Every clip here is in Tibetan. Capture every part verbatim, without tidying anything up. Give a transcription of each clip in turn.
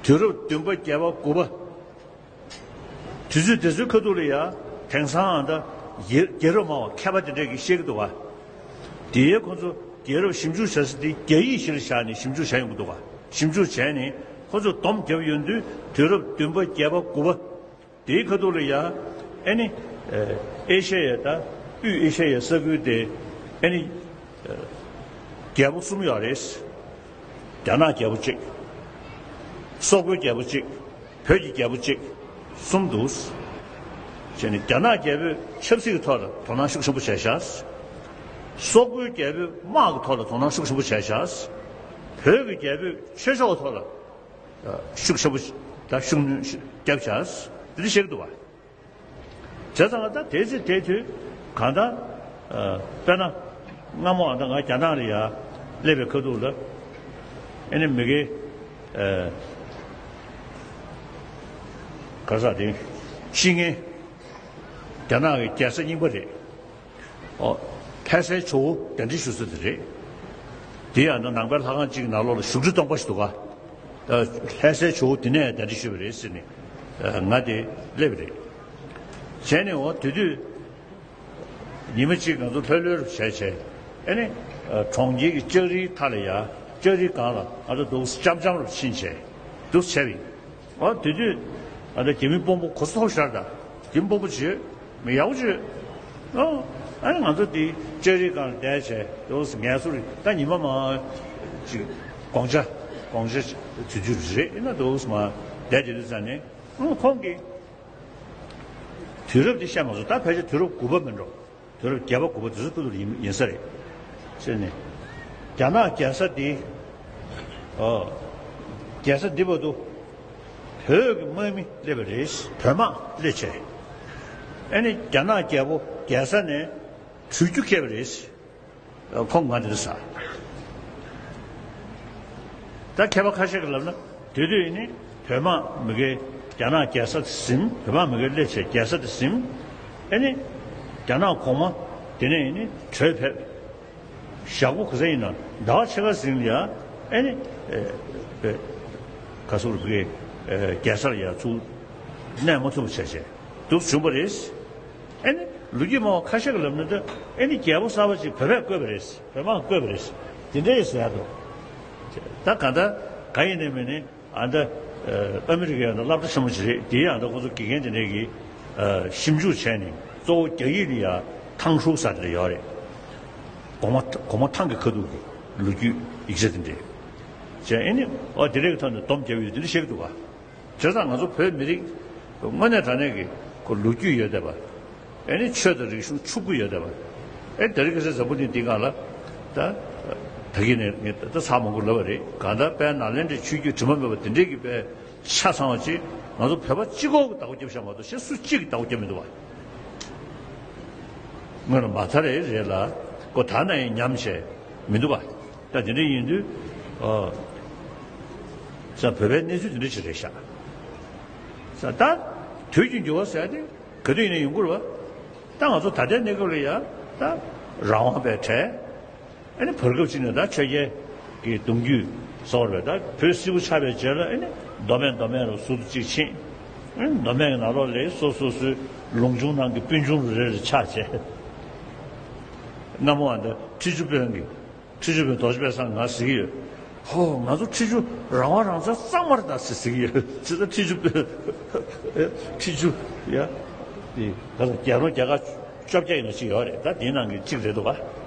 དུས་རབས་བདུན་པ་བརྒྱད་པ་དགུ་པ། དུས་ཚོད་དེ་ཚོའི་ཁ་ཐུག་ལ་ཡ། དེང་སང་ཨ་ད་རྒྱལ་རྒྱལ་རབས་སྨྲ་བ་མཁས་པ་དེ་འདྲས་ཀྱིས་བཤད་ཀྱི་འདུག་བ། དེའི་ཁོ་ཚོ་རྒྱལ་རབས་ཞིབ་འཇུག་བྱ་ས་དེ་རྒྱ་ཡིག་གཞིར་བཞག་ནས་ཞིབ་འཇུག་བྱ་ཡོང་གི་འདུག་བ། ཞིབ་འཇུག་བྱས་ནས་ཁོ་ཚོས་སྡོམ་བརྒྱབ་ཡོང་དུས་དུས་རབས་བདུན་པ་བརྒྱད་པ་དགུ་པ། དེའི་ཁ་ཐུག་ལ་ཡ། ཨེ་ནི། ཨེ་ཤ་ཡ་དང་དབུས་ཨེ་ཤ་ཡའི་ས་ཁུལ་དེ། ཨེ་ནི། རྒྱལ་པོ་གསུམ་ཡོད་རེད། རྒྱ་ནག་རྒྱལ་པོ་གཅིག་སོག་པོའི་རྒྱལ་པོ་གཅིག་བོད་ཀྱི་རྒྱལ་པོ་གཅིག་གསུམ་འདུག་བྱས་ནས་རྒྱ་ནག་རྒྱལ་པོས་ཆབ་སྲིད་ཀྱི་ཐོག་ལ་དོ་སྣང་ཤུགས་ཆེན་པོ་བྱས་ཤག་སོག་པོའི་རྒྱལ་པོས་དམག་གི་ཐོག་ལ་དོ་སྣང་ཤུགས་ཆེན་པོ་བྱས་ཤག་བོད་ཀྱི་རྒྱལ་པོས་ཆོས་ཕྱོགས་ཀྱི་ཐོག་ལ་ཤུགས་ཆེན་པོ་དང་ཤུགས་སྣོན་བརྒྱབ་ཤག་འདི་འདྲ་བཤད་ཀྱི་འདུག་བ། བྱས་ཙང་ད་དེ་ཚེ་དེ་དུས་གང་ལྟར། དཔེར་ན། སྔ་མོ་ཨ་ད་ང་རྒྱ་ནག་ལ་ཡ་སླེབས་པའི་ཁ་ཐུག་ལ། ཨེ་ནི་མི་དགེ། ག་ས་དེ། ཤི་ངན། རྒྱ་ནག་གི་རྒྱལ་ས་རྙིང་པ་རེད། ཨོ། ལྷ་སའི་ཇོ་བོ་གདན་འདྲེན་ཞུ་ས་དེ་རེད། དེ་ཡང་ན་ནང་པའི་ལྷ་ཁང་གཅིག་གི་ནང་ལོགས་ལ་བཞུགས་ཁྲི་སྟོང་པ་ཞིག་འདུག་ག་ལྷ་སའི་ཇོ་བོ་དེ་ནས་གདན་འདྲེན་ཞུས་པ་རེད་ཟེར་ནས། ང་དེ་སླེབས་པ་རེད། བྱས་ནས་འོ་དེ་དུས། ཉི་མ་གཅིག་ང་ཚོ་ལྷོད་ལྷོད་རུ་བྱས་བྱས། ཨེ་ནི། གྲོང་ཁྱེར་གྱི་ལྕགས་རིའི་མཐའ་ལ་ཡ། ལྕགས་རིའི་སྒང་ལ་ང་ཚོ་འདུག་འཆམ་འཆམ་རུ་ཕྱིན་བྱས། འདུག་བྱས་པ་ཡིན། འོ་དེ་དུས། ཨ་ད་རྒྱ་མི་དཔོན་པོ་གོ་ས་མཐོ་ཤར་ད། རྒྱ་མི་དཔོན་པོ་བྱོས། མི་ཡག་པོ་བྱོས། ཨོ། ཨ་ནི་ང་ཚོ་དེ་ལྕགས་རིའི་སྒང་ལ་བསྡད་བྱས་འདུག་ངལ་གསོ་རེད་ད་ཉི་མ་མ། ཅིག་དགོང་ཇ། དགོང་ཇ་དུས་ཚོད་རེད་ཨེ་ན་འདུག་མ། བསྡད་དེ་དུས་ཙང་ནས་ཨོ་ཁོང་གིས། དུས་རབས་འདི་བཤད་མ་སོང་ད་ཕལ་ཆེར་དུས་རབས་དགུ་པ་མིན་འགྲོ། དུས་རབས་བརྒྱད་པ་དགུ་པ་དེ་ཚོ་ཁུ་ཐུར་ཡིན་ཡིན་ས་རེད། ཟེར་ནས། རྒྱ་ནག་རྒྱལ་ས་འདི། ཨོ། རྒྱལ་ས་འདི་བར་དུ། བོད་ཀྱི་དམག་མི་སླེབས་པ་རེད། བོད་དམག་སླེབས་བྱས། ཨ་ནི་རྒྱ་ནག་རྒྱལ་པོ་རྒྱལ་ས་ནས་བྲོས་རྒྱུ་ཁེལ་བ་རེད། ཁོང་ང་འདིར་ས། ད་མཁས་པ་ཁ་ཤས་ཀྱིས་ལབ་ན་དེ་དུས་ནི་བོད་དམག་མི་སྒེར་རྒྱ་ནག་རྒྱལ་ས་དེ་ཟིན། བོད་དམག་མི་སྒེར་སླེབས་བྱས་རྒྱལ་ས་དེ་ཟིན། ཨེ་ནི། རྒྱ་ནག་གོང་མ་དེ་ནས་ནི་བྲོས་ཕེབས། ཞག་པོ་ག་ཚོད་ཡིན་ན་ཟླ་བ་ཕྱེད་ཀ་ཟིན་ལ་ཡ། ཨེ་ནི། ག་སོག་རུ་སྒེར་རྒྱལ་སར་ཡ་ཚུར་གནས་མ་ཐུབ་པ་བྱས་བྱས་འདུག་བྱུང་བ་རེད། ཨེ་ནི་ལོ་རྒྱུས་སྨྲ་བ་ཁ་ཤས་ཀྱིས་ལབ་ན་ད་ཨེ་ནི་རྒྱལ་པོ་གསར་པ་ཅིག་བོད་པས་བསྐོས་པ་རེད། བོད་དམག་བསྐོས་པ་རེད། དེ་འདྲ་ཡིན་ཟེར་ཡ་འདུག་ད་ག་ད་ག་ཡིན་ནའི་མིན་ནའི་ཨ་ད་ཨ་མི་རི་ཀའི་ཨ་ད་སློབ་གྲྭ་ཆེན་མོ་ཅིག་རེད། དེའི་ཨ་ད་ཁོ་ཚོ་དགེ་རྒན་དེ་འདྲས་ཀྱིས་ཞིབ་འཇུག་བྱས་ནས་གཙོ་བོ་རྒྱ་ཡིག་ལ་ཡ་ཐང་ཧྲུའུ་ཟེར་དེ་ཡོད་རེད། གོང་མ་གོང་མ་ཐང་གི་ཁ་ཐུག་གི་ལོ་རྒྱུས་ཡིག་ཆ་དེ་འདྲས་བྱས་ཨེ་ནི་ཨ་དེ་འདྲས་ཀྱི་ཐོག་ནས་སྡོམ་བརྒྱབ་ཡོད་དེ་འདྲས་བཤད་ཀྱི་འདུག་བ། བྱས་ཙང་ང་ཚོ་བོད་མི་རིགས་དངོས་གནས་དྲང་གནས་ཀྱི་ཁོ་ལོ་རྒྱུས་ཡོད་བསྡད་པ། ཨེ་ནི་ཆོས་དང་རིག་གཞུང་ཕྱུག་པོ་ཡོད་བསྡད་པ། ཨེ་དེ་རིང་ཁ་སང་འཛམ་བུ་གླིང་འདིའི་སྒང་ལ་ད་ད་གིན་ནས་ངས་ད་ཚར་མང་པོ་ལབ་པ་རེད། གང་ལྟར་དཔལ་ནཱ་ལེནྡྲའི་ཆོས་བརྒྱུད་དྲི་མ་མེད་པ་དེ་འདྲས་ཀྱི་དཔེ་ཆ་ཚང་བ་ཅིག་ང་ཚོ་བོད་པ་གཅིག་པོ་གིས་བདག་པོ་རྒྱབ་བཞག་མ་གཏོགས་གཞན་སུ་གཅིག་གིས་བདག་པོ་རྒྱབ་མི་འདུག་བ། སྔོན་ལ་མ་ཚར་རེད་རེད་ལ་ཁོ་ད་ན་ཡང་ཉམས་བྱས་མི་འདུག་བ། ད་དེ་འདྲ་ཡིན་དུས། ཨ། ས་བོད་པའི་གནས་ཚུལ་དེ་འདྲ་ཞིག་རེད་ཤག་ས་ད་དུས་ཀྱི་འགྱུར་བ་ཟེར་ཏེ་ག་དུས་ཡིན་ན་ཡོང་གི་རེད་བ། ད་ང་ཚོ་ད་ལྟའི་གནས་སྐབས་ལ་ཡ་ད་རང་དབང་པའི་གྲས། ཨ་ནི་བར་སྐབས་ཅིག་ནས་ད་ཆོས་རྒྱལ་གྱི་གདུང་རྒྱུད་ཟེར་བ་རེད། ད་བོད་སིལ་བུ་ཆགས་པའི་རྗེས་ལ་ཨ་ནི་མདོ་སྨད་མདོ་སྨད་རུ་ཟུར་དུ་གཅིག་ཕྱིན། ཨ་ནི་མདོ་སྨད་ཀྱི་ནང་ལོགས་ལ་སོ་སོ་སོའི་ལུང་ཆུང་ནང་གི་སྤུན་ཆུང་རུ་རེ་རེ་ཆགས་བྱས། སྔ་མོ་ཨ་ད་ཁྲི་ཆུ་དཔོན་གྱི། ཁྲི་ཆུ་དཔོན་རྡོ་རྗེ་དཔལ་བཟང་ང་ཟེར་གྱི་ཡོད། ཧོ་ང་ཚོ་ཁྲི་ཆུ་རང་དབང་རང་བཙན་གཙང་མ་རེད་ད་ཟེར་ཟེར་གྱི་ཡོད། ཇི་ལྟར་ཁྲི་ཆུ་དཔོན། ཁྲི་ཆུ་ཡ། དེ་ག་ཚོད་རྒྱལ་རོང་རྒྱལ་ཁབ་བཅོ་བརྒྱད་ཡིན་ན་གཅིག་ཡོད་རེད། ད་དེའི་ནང་གི་གཅིག་རེད་འདུག་ག་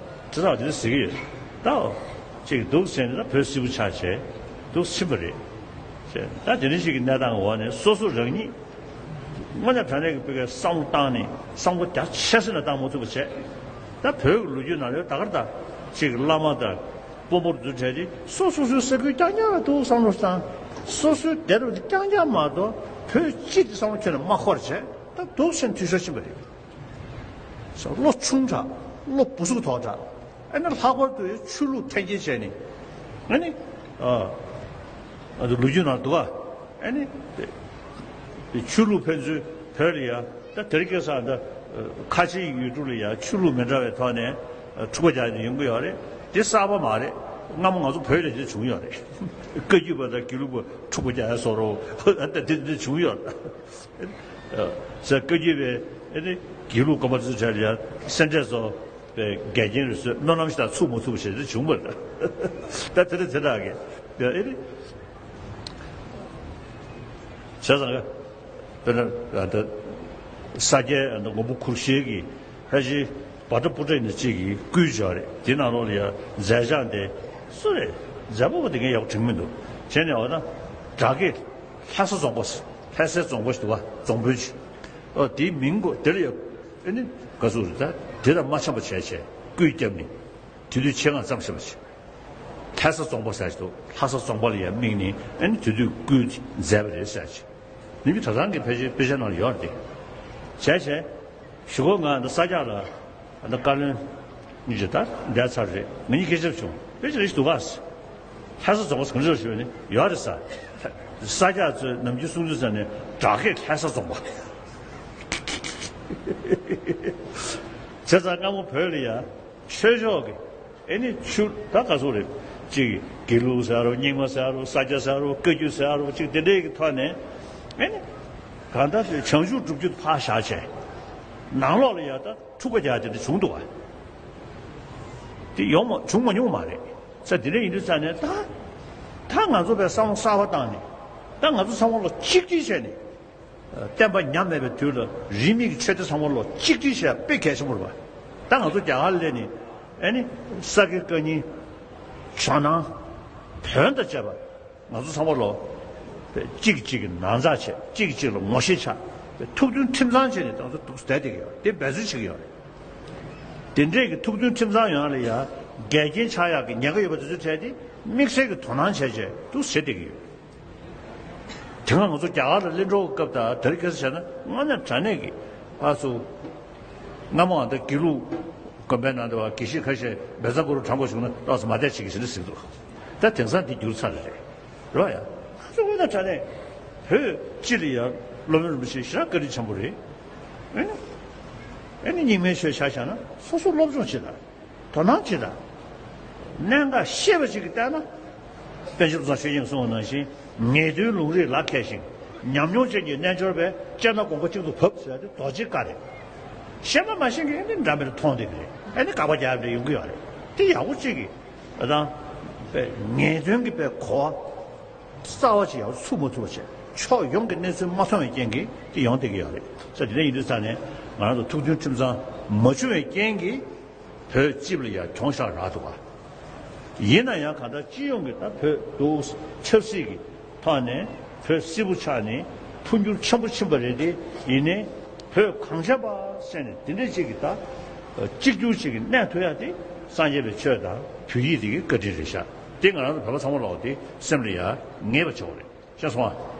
ཁྲི་ཚང་དེ་འདྲ་ཟེར་གྱི་ཡོད། ད་འོ། གཅིག་འདུག་ཟེར་ནས་ད་བོད་སིལ་བུ་ཆགས་བྱས་འདུག་ཕྱིན་པ་རེད། ད་དེ་འདྲ་ཞིག་གི་གནས་སྟངས་འོག་ནས་སོ་སོ་རང་ཉིད། དངོས་གནས་དྲང་གནས་ཀྱི་བོད་སྐད་བསམ་བློ་བཏང་ནས་བསམ་བློ་རྒྱ་ཆེ་ས་ནས་བཏང་མ་ཐུབ་པ་བྱས། ད་བོད་ཀྱི་ལོ་རྒྱུས་ནང་ལ་ད་གར་ད་ཅིག་བླ་མ་དང་དཔོན་པོར་འཛུལ་བྲལ་ཏེ་སོ་སོ་སོའི་ས་ཁུལ་རྐྱང་རྐྱང་ལ་འདུག་བསམ་བློ་བཏང་། སོ་སོའི་སྡེ་རབས་དེ་རྐྱང་རྐྱང་མ་གཏོགས་བོད་སྤྱི་དེ་བསམ་བློ་ཁྱོན་ནས་མ་འཁོར་བྱས་ད་འདུག་སེ་འཐུས་ཤོར་ཕྱིན་པ་རེད། བློ་ཆུང་དྲགས། བློ་སྦུ་སུག་དོག་དྲགས། ཨ་ནི་ལྷག་པར་དུ་ཆོས་ལུགས་འཐེན་འཁྱེར་བྱས་ནས། ཨ་ནི། ཨ། ཨ་ནི་ལོ་རྒྱུས་ནང་འདུག་ག་ཨ་ནི། ཆོས་ལུགས་ཕན་ཚུན་བོད་ལ་ཡ། ད་དེ་རིང་ཁ་སང་ད་ཁ་ཆེའི་ཡུལ་གྲུ་ལ་ཡ་ཆོས་ལུགས་མི་འདྲ་བའི་ཐོག་ནས་འཁྲུག་པ་རྒྱག་ནས་ཡོང་གི་ཡོད་རེད། དེ་གསར་པ་མ་རེད། སྔ་མོ་ང་ཚོ་བོད་ལ་དེ་བྱུང་ཡོད་རེད། བཀའ་བརྒྱུད་པ་དང་དགེ་ལུགས་པ་འཁྲུག་པ་རྒྱག་ཡ་བཟོ་འདྲ་ད་དེ་འདྲ་བྱུང་ཡོད་རེད། ཟེར། བཀའ་བརྒྱུད་པའི་ཨེ་ནི་དགེ་ལུགས་དཀོན་པ་ཚོའི་གྲས་ལ་ཡ་སེ་འབྲས་ཚོ་པའི་འགལ་རྐྱེན་རེད་ཟེར། སྨོན་ལམ་ཞིག་དང་ཚུགས་མ་ཚུགས་བྱས་ཏེ་བྱུང་བ་རེད། ད་དེ་འདྲ་དེ་འདྲ་གི་ཨེ་ནི། བྱས་ཙང་ག་དཔེར་ན་ད་ས་སྐྱའི་མགོན་པོ་གུ་ཤྲི་གི་ཕལ་ཆེར་བྷ་དྲ་པུ་ཏྲ་ནས་གཅིག་གིས་བསྐུལ་བྱས་རེད། དེ་ནང་ལོགས་ལ་ཡ་མཛད་བྱང་དེ་སུ་རེད། མཛད་པ་པོ་དེ་ངས་ཡག་པོ་དྲན་མི་འདུག་བྱས་ནས་འོ་ན་སྦྲག་སྐད་ལྷ་ས་རྫོང་པ། ལྷ་སའི་རྫོང་པ་ཞིག་འདུག་བ། རྫོང་དཔོན་ཞིག་ཨོ་དེའི་མིང་གོ་དེ་ལ་ཡ་ཨེ་ནི་ག་ཚོད་རེད། ད་དེ་དང་མ་འཆམ་པ་བྱས་བྱས་བསྐུལ་བརྒྱབ་ནས་དེ་དུས་ཆེད་མངགས་ཙམ་བྱས་པ་ཞིག་ལྷ་ས་རྫོང་པ་ཟེར་ཞིག་འདུག་ལྷ་ས་རྫོང་པ་ལ་ཡང་དམིགས་ནས་ཨ་ནི་དེ་དུས་བསྐུལ་མཛད་པ་རེད་ཟེར་ཞིག་ནི་མི་གྲྭ་ཚང་གི་ཕལ་ཆེར་དཔེ་ཆ་ནང་ལ་ཡོད་རེད། བྱས་བྱས་གཞུག་གུ་ང་འདི་ས་སྐྱ་ལ་འདི་བཀའ་བློན་གཉིས་ཀྱི་ད་འདས་ཚར་རེད། ང་གཉིས་སྐད་ཆ་བྱུང་། དཔེ་ཆ་རེ་ཞིག་འདུག་ག་ལྷ་ས་རྫོང་པ་གང་འདྲ་ཞུས་ནས་ཡོད་རེད་ཟེར། ས་སྐྱ་ཚོས་ནམ་རྒྱུན་གསུང་རྒྱུ་ཟེར་ནས་སྦྲག་སྐད་ལྷ་ས་རྫོང་པ། བྱས་ཙང་སྔ་མོ་བོད་ལ་ཡ་ཆོས་ཕྱོགས་ཀྱི་ཨེ་ནི་ཆུ་ད་ག་ཚོད་རེད། གཅིག་དགེ་ལུགས་ཟེར་རོ། རྙིང་མ་ཟེར་རོ། ས་སྐྱ་ཟེར་རོ། བཀའ་བརྒྱུད་ཟེར་རོ། གཅིག་དེ་འདྲའི་གི་ཐོག་ནས་ཨེ་ནི་གང་ལྟར་བྱང་ཆུབ་སྒྲུབ་རྒྱུ་ཕར་བཞག་བྱས། ནང་ལོགས་ལ་ཡ་ད་འཁྲུག་པ་རྒྱག་དེ་འདྲ་བྱུང་འདུག་བ། དེ་ཡོང་མ་བྱུང་མ་མྱོང་མ་རེད། ས་དེ་འདྲ་ཡིན་དུས་ཙང་ནས་ད་ད་ང་ཚོ་བས་བསམ་བློ་གསར་པ་བཏང་ནས་ད་ང་ཚོ་ཚང་མ་ལ་གཅིག་སྒྲིལ་བྱས་ནས། བསྟན་པ་ཉམས་མེད་པའི་དུས་ལ་རིས་མེད་ཀྱི་ཆོས་སྡེ་ཚང་མ་ལོ་གཅིག་སྒྲིལ་བྱས་དཔེ་གལ་ཆེན་པོ་རེད་པ། ད་ང་ཚོ་རྒྱ་གར་སླེབས་ནས་ཨ་ནི་ས་དགེ་བཀའ་རྙིང་ཇོ་ནང་བོན་དང་བཅས་པ་ང་ཚོ་ཚང་མ་ལོ་གཅིག་གཅིག་གི་ནང་ཚགས་བྱས། གཅིག་གཅིག་ལ་ངོ་ཤེས་ཆགས། ཐུགས་མཐུན་ཁྲིམས་གཙང་བྱས་ནས་ང་ཚོ་འདུག་བསྡད་བསྡད་ཀྱི་ཡོད། དེ་འབད་བརྩོན་བྱེད་ཀྱི་ཡོད་རེད། དེ་འདྲས་ཀྱི་ཐུགས་མཐུན་ཁྲིམས་གཙང་ཡོང་ཡ་ལ་ཡ་འགལ་རྐྱེན་ཆགས་ཡག་གི་ཉེན་ཁ་ཡོད་པ་དེ་ཚོའི་གྲས་དེ་དམིགས་བསལ་གྱི་དོ་སྣང་བྱས་བྱས་འདུག་བྱས་བསྡད་ཀྱི་ཡོད། དེ་སྔ་ང་ཚོ་རྒྱ་གར་ལ་གླིང་གྲོ་གི་སྐབས་དང་དེར་ཁ་སང་བྱས་ན་དངོས་གནས་དྲང་གནས་ཀྱི་ཕར་ཚུར་སྔ་མོ་ཨ་ད་དགེ་ལུགས་དགོན་པའི་ནང་དུ་བ་དགེ་བཤེས་ཁ་ཤས་བཛྲ་གུ་རུ་དྲངས་དགོས་བྱུང་ན་ཏོག་ཙམ་མ་བསྡད་བྱེད་ཀྱི་ཟེར་ནས་ཟེར་གྱི་འདུག་ད་དེང་སང་དེ་འགྱུར་ཚར་རེད། རེད་བ་ཡ། ང་ཚོ་དངོས་གནས་དྲང་གནས་བོད་སྤྱི་ལ་ཡ་སློབ་དཔོན་རིན་པོ་ཆེ་ཞེ་དྲག་བཀའ་དྲིན་ཆེན་པོ་རེད། ཨེ་ནི་ཨེ་ནི་རྙིང་མའི་ཆོས་ཆ་བཞག་ན་སོ་སོ་སློབ་སྦྱོང་བྱེད་དང་། དོ་སྣང་བྱེད་དང་། གནད་འགག་ཤེས་པ་ཅིག་གིས་བལྟས་ན། པཎ་ཆེན་བློ་བཟང་ཆོས་དབྱིངས་གསུངས་པ་ནང་བཞིན་ངེས་དོན་ལུང་རིགས་ལ་མཁས་ཤིང་། ཉམས་མྱོང་ཅན་གྱི་རྣལ་འབྱོར་པས། དཔྱད་ན་དགོངས་པ་གཅིག་ཏུ་བབས་ཟེར་ཏེ་རྡོ་རྗེ་བཀའ་རེད། ཤེས་པ་མ་ཤེས་མཁན་ནི་འདྲ་མི་འདྲ་མཐོང་བསྡད་ཀྱི་རེད། ཨ་ནི་དགག་པ་རྒྱག་ཡ་འདྲ་ཡོང་གི་ཡོད་རེད། དེ་ཡག་པོ་གཅིག་གིས་ཨ་དང་། པའི་ངེས་དོན་གྱི་པའི་གོ་བ་རྩ་བ་ཅིག་ཡག་པོ་ཚུགས་མ་ཐུབ་པ་བྱས། ཕྱོགས་ཡོངས་ཀྱི་གནས་ཚུལ་མ་མཐོང་བའི་རྐྱེན་གྱིས་དེ་ཡོང་བསྡད་ཀྱི་ཡོད་རེད། ས་དེ་འདྲ་ཡིན་དུས་ཙང་ནས་ང་རང་ཚོ་ཐུགས་མཐུན་ཁྲིམས་གཙང་མ་བྱུང་བའི་རྐྱེན་གྱིས། བོད་སྤྱི་ལ་ཡང་གྱོང་ཤར་རག་འདུག་ག་ཡིན་ན་ཡང་གང་ལྟར་སྤྱི་ཡོངས་ཀྱི་ད་བོད་འདུག་ཆབ་སྲིད་ཀྱི་ཐོག་ནས་བོད་སིལ་བུ་ཆགས་ནས་འཕོ་འགྱུར་ཆེན་པོ་ཕྱིན་པ་རེད་དེ། ཡིན་ནའི་བོད་གངས་ཅན་པ་ཟེར་ནས་དེ་འདྲ་ཅིག་གི་ད་གཅིག་གྱུར་ཅིག་གི་གནས་ཐུབ་ཡ་དེ་སངས་རྒྱས་པའི་ཆོས་དང་བོད་ཡིག་དེ་གི་བཀའ་དྲིན་རེད་ཤག་དེ་ང་རང་ཚོ་བོད་པ་ཚང་མ་ལོག་དེ་སེམས་ལ་ཡ་ངེས་པ་བྱེད་དགོས་རེད། ཤེས་སོང་ཨ།